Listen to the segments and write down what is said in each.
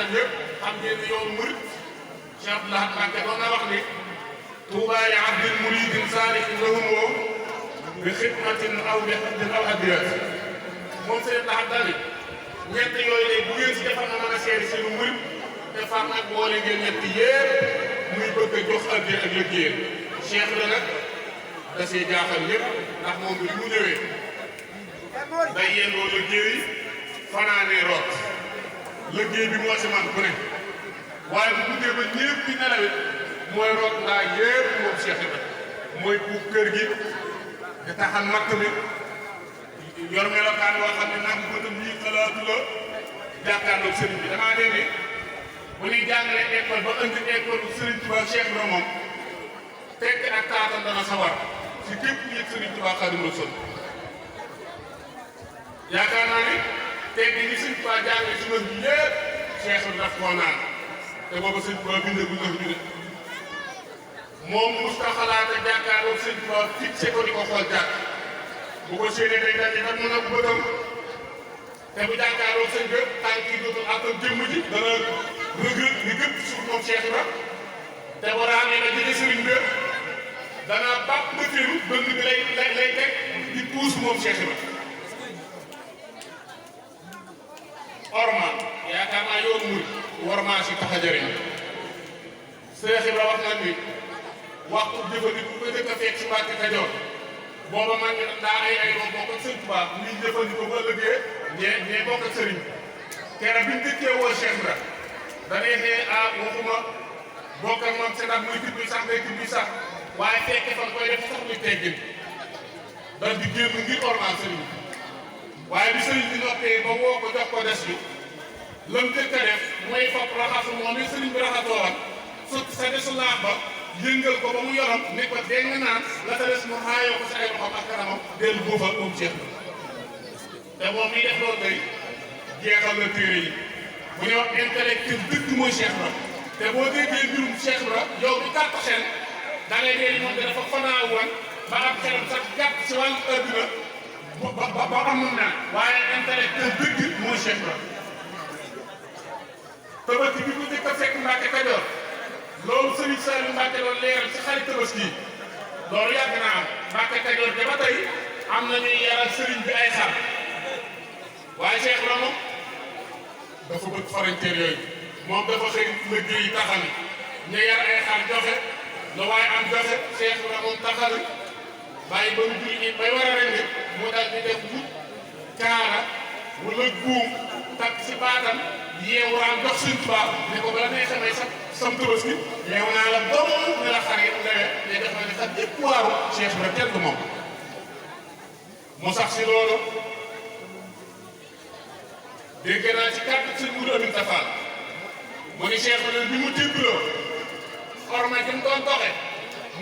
xel yëpp xam ngeen ne yoonu murit Cheikh Abdou Lahad Mbacké doon na wax ni Touba li abdin muridin saalihin lahum bi xidmatin aw bi xaddin aw hadiyat moom Sëriñ Lahad dal ñett yooyu léegi bu ngeen si defal na mën a seeri seenu murit te fam nag boole ngeen ñett yëpp muy bëgg a jox addiya ak liggéey Cheikh la nag da see jaaxal ñëpp ndax moom bi mu ñëwee day yendoo liggéey fanaanee root liggéey bi moo si man ku ne waaye bu guddee ba ñëpp di nelawit mooy root ndaa yëpp moom Cheikh la mooy puub kër gi di taxan matt mi yor melokaan woo xam ne nag bëtam yi xalaatu la jàkkaarloog sëriñ bi damaa dee ni bu ñuy jàngalee école ba indi école Sëriñ Tuubaa Cheikh la moom tekk ak taatam dana sawar si képp ku yëg Sëriñ Tuubaa Xaadimu Rasuul yaakaar naa ni tekk ni Sëriñ Tuubaa jàngale si nag bi yëpp Cheikh la daf koo naan te booba Sëriñ Tuubaa bindagul nag ñu ne moom musta xalaat a jàkkaarloog Sëriñ Tuubaa fixé ko di ko xool jàkk bu ko séenee day daal di tam mën a bëtam te bu jàkkaarloog sëñ bi tànk yi dootul attan jëmm ji dana rëgg ni gëpp suuf moom Cheikh la te bu raamee nga jege sëriñ bi dana bàpp ba féeru bënd bi lay teg di puus moom Cheikh la orman yaakaar naa yoon murid warmaa si tax a jëriñ Cheikh Ibra wax na ni waxtu jëfandiku ko njëkk a fekk si Mbàkke Kajoor booba man ngi daa ay doom bokk ak sëñ Tuubaa muy jëfandikoo ba ëllëgee ñee bokk ak sëriñ keroog bi ñu dëkkee woo Cheikh Ibra danay ne waxuma bokk ak moom c'est muy kii bi sax day kii bi sax waaye fekke fan koy def sax muy teggin dal di génn ngir ormal sëriñ bi waaye bi sëriñ bi noppee ba woo ko jox ko des bi lam njëkk a def mooy fopp raxasu moom ni sëriñ bi raxasoowan sa desu laax ba yëngal ko ba mu yorom ne ko dégg nga naan la ta des mu xaayoo ko si ay loxoom ak kanamam dellu buufal moom Cheikh te moom miy def loolu day jeexal na téere yi bu ñuy wax intellectuel dëgg mooy Cheikh Ibra te boo déggee mbirum Cheikh Ibra yow du gàtt xel da ngay dee moom dafa fanaaw woon ba am xelam sax gàtt si wàllu adduna ba amul naan waaye intellectuel dëgg mooy Cheikh Ibra Tabaski bi ko njëkk a fekk Mbàkke Kajoor loolu Sëriñ Saliou Mbàkke doon leeral ci xarit Tabaski loolu yàgg naa am Mbàkke Kajoor ja ba tey am na ñuy yaral sëriñ bi ay xar waaye Cheikh la moom dafa bëgg frontière yooyu moom dafa xëy liggéey taxani ñu yar ay xar joxe lu waaye am joxe Cheikh la moom taxani bàyyi ba mu julli bay war a rendi mu dal di def wut kaara wala buum takk si baatam yeewu raam jox Sëriñ Tuubaa ne ko bala ngay xamee sax sam Tabaski yeewu naa la doom ne la xar yi ndewee mais def na ne sax yëpp waaru Cheikh Ibra kenn du moom mu sax si loolu dégg naa ci kàddu sëñ Mourou Aminta Fall mu ni Cheikh Ibra bi mu tébbiloo orma jëm doon doxe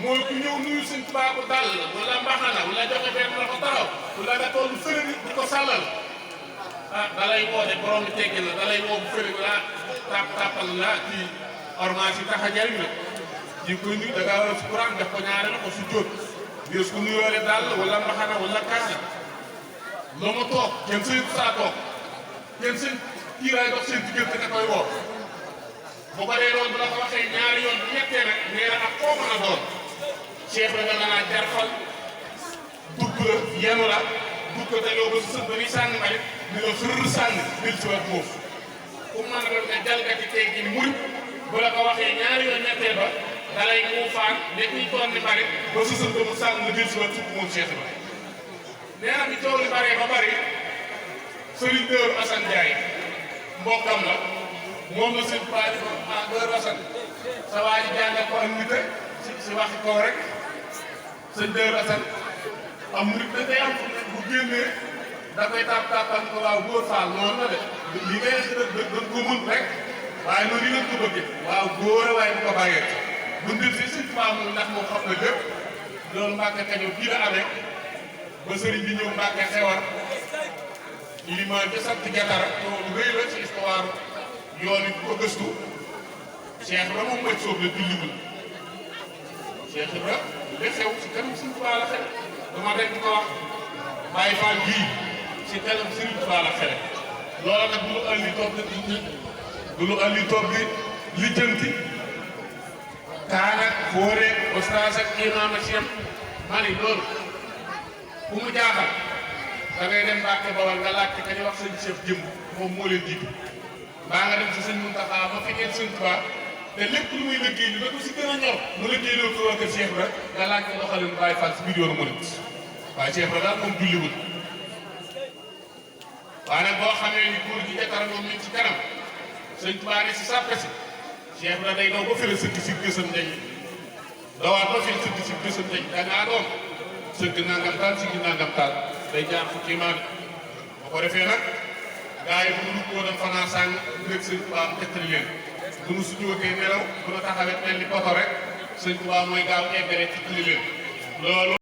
mooy ku ñëw nuyu Sëriñ Tuubaa ko dal wala mbaxana wala joxe benn la ko taxaw wala nga toll fële nit di ko sàllal da lay woo de borom bi teggil la da lay woo bu fële wala tàppal la ci orma si tax a jariñ la ji koy nuyu da ngaa war a si Quran def ko ñaare la ko su jóot biir su nuyoole dal wala mbaxana wala kaasa loo ma toog kenn sëñ saa toog kenn seen kiiraay dox seen diggante nga koy woo bu ko dee loolu bu la ko waxee ñaari yoon bu ñettee nag nee na ak koo mën a doon Cheikh la nga naa jarfal dugg la yenu la dugg ko tegoo ba si sën ba ni sànni ma rek ni la xërr sànni bil ci waat moof ku mën a doon nga jalgati tey gi murit bu la ko waxee ñaari yoon ñettee ba da lay muufaan ne kuy toon ni bari ba si sën ba mu sànni la bil ci waat sukk moom Cheikh ba nee na bi coow li baree ba bari Sëriñ Dëru Assane Ndiaye mbokkam la moom la seen paa ko Dëru Assane sa waa ji jàngal ko ak nit si waxi kaw rek sëñ Dëru Assane am nit da koy am bu génnee da koy tàppal ko waaw góor faal noonu la de li ngay def dañ ko mën rek waaye noonu yi lañ ko bëggee waaw góor a waaye bu ko bàyyee bu ndil si sëñ Tuubaa moom ndax moom xam na lépp loolu Mbàkke Kajoor bii la amee ba sëriñ bi ñëw Mbàkke Xewar ilimaan ja sant Jatara loolu rëy la ci histoire yoon it ko gëstu Cheikh Ibra moom mooy soob la julliwul Cheikh Ibra li xew si kanam Sëriñ Tuubaa la xew dama rek di ko wax Baye Fall gii si kanam Sëriñ Tuubaa la xew loola nag bu andi toog na du lu andi toog di lijjanti kaan ak foore oustaz ak imaam ak yam ma ni loolu ku mu jaaxal da ngay dem Mbàkke Bawal nga laajte ka ñu wax sëñ Cheikh jëm moom moo leen jiitu mbaa nga dem si sëñ Muntaxa ma fi ngeen sëñ Tuubaa te lépp lu muy liggéey ni da ko si gën a ñor mu liggéey loolu ko waa kër Cheikh Ibra nga laaj ko doxalin Baay Faal si biir yoonu murit waaye Cheikh Ibra daal moom julliwul waaye nag boo xamee ni góor gi jëkkëram moom ñu ci kanam sëñ Tuubaa ne si sàppe si Cheikh Ibra day daw ba fële sëgg si gësam ndeñ dawaat ba fële sëgg si gësam ndeñ da ngaa doom sëgg nangam taal si gi nangam taal day jaar fukki maam ba ko defee nag gars yi bu ñu ko doon fanaan sàng rek sëñ Tuubaa mu tettali leen bu nu suñu wëggee nelaw bu nu taxawee mel ni poto rek sëñ Tuubaa mooy gaaw eggale tettali leen loolu